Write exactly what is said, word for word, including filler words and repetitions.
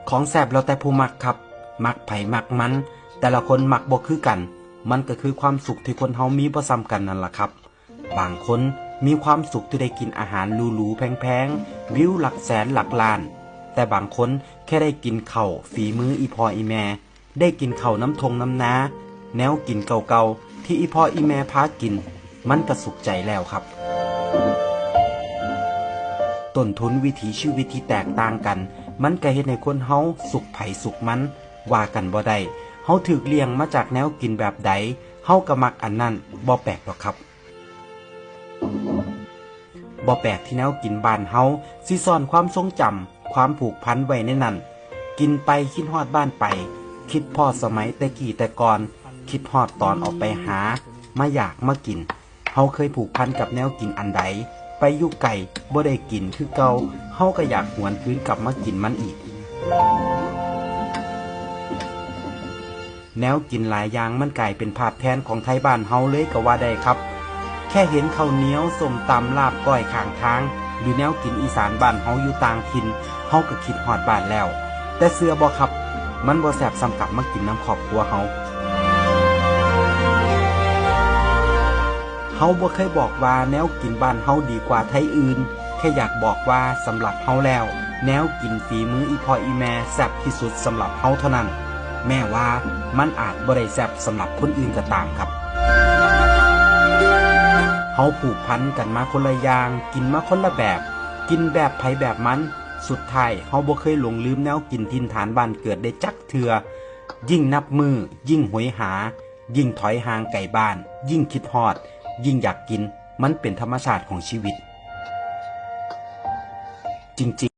ของแซ่บแล้วแต่ผู้มักครับ มักไผมักมัน แต่ละคนมักบ่คือกัน มันก็คือความสุขที่คนเฮามีบ่ซ้ำกันนั่นล่ะครับ บางคนมีความสุขที่ได้กินอาหารหรูๆแพงๆ วิวหลักแสนหลักล้าน แต่บางคนแค่ได้กินข้าวฝีมืออีพ่ออีแม่ ได้กินข้าวนำท่งนำนา แนวกินเก่าๆที่อีพ่ออีแม่พากิน มันก็สุขใจแล้วครับ ต้นทุนวิถีชีวิตที่แตกต่างกัน มันก็เฮ็ดให้คนเฮาสุขไผสุขมัน ว่ากันบ่ได้ เฮาถูกเลี้ยงมาจากแนวกินแบบใด เฮาก็มักอันนั้น บ่แปลกดอกครับ บ่แปลกที่แนวกินบ้านเฮาสิซ่อนความทรงจำ ความผูกพันไว้ในนั้น กินไปคิดฮอดบ้านไป คิดพ้อสมัยแต่กี้แต่ก่อน คิดฮอดตอนออกไปหา มาอยากมากิน เฮาเคยผูกพันกับแนวกินอันใด ไปอยู่ไกลบ่ได้กินคือเก่า เฮาก็อยากหวนคืนกลับมากินมันอีก แนวกินหลายอย่างมันกลายเป็นภาพแทนของไทบ้านเฮาเลยก็ว่าได้ครับ แค่เห็นข้าวเหนียว ส้มตำ ลาบก้อยข้างทาง หรือแนวกินอีสานบ้านเฮาอยู่ต่างถิ่น เฮาก็คิดฮอดบ้านแล้ว แต่เชื่อบ่ครับ มันบ่แซ่บส่ำกลับมากินนำครอบครัวเฮา เฮาบ่เคยบอกว่าแนวกินบ้านเฮาดีกว่าไทอื่น แค่อยากบอกว่าสำหรับเฮาแล้ว แนวกินฝีมืออีพ่ออีแม่แซ่บที่สุดสำหรับเฮาเท่านั้น แม้ว่ามันอาจบ่ได้แซ่บสำหรับคนอื่นก็ตามครับ เฮาผูกพันกันมาคนละอย่าง กินมาคนละแบบ กินแบบไผแบบมัน สุดท้ายเฮาบ่เคยหลงลืมแนวกินถิ่นฐานบ้านเกิดได้จักเทื่อ ยิ่งนับมื้อ ยิ่งโหยหา ยิ่งถอยห่างไกลบ้าน ยิ่งคิดฮอด ยิ่งอยากกิน มันเป็นธรรมชาติของชีวิต จริงๆ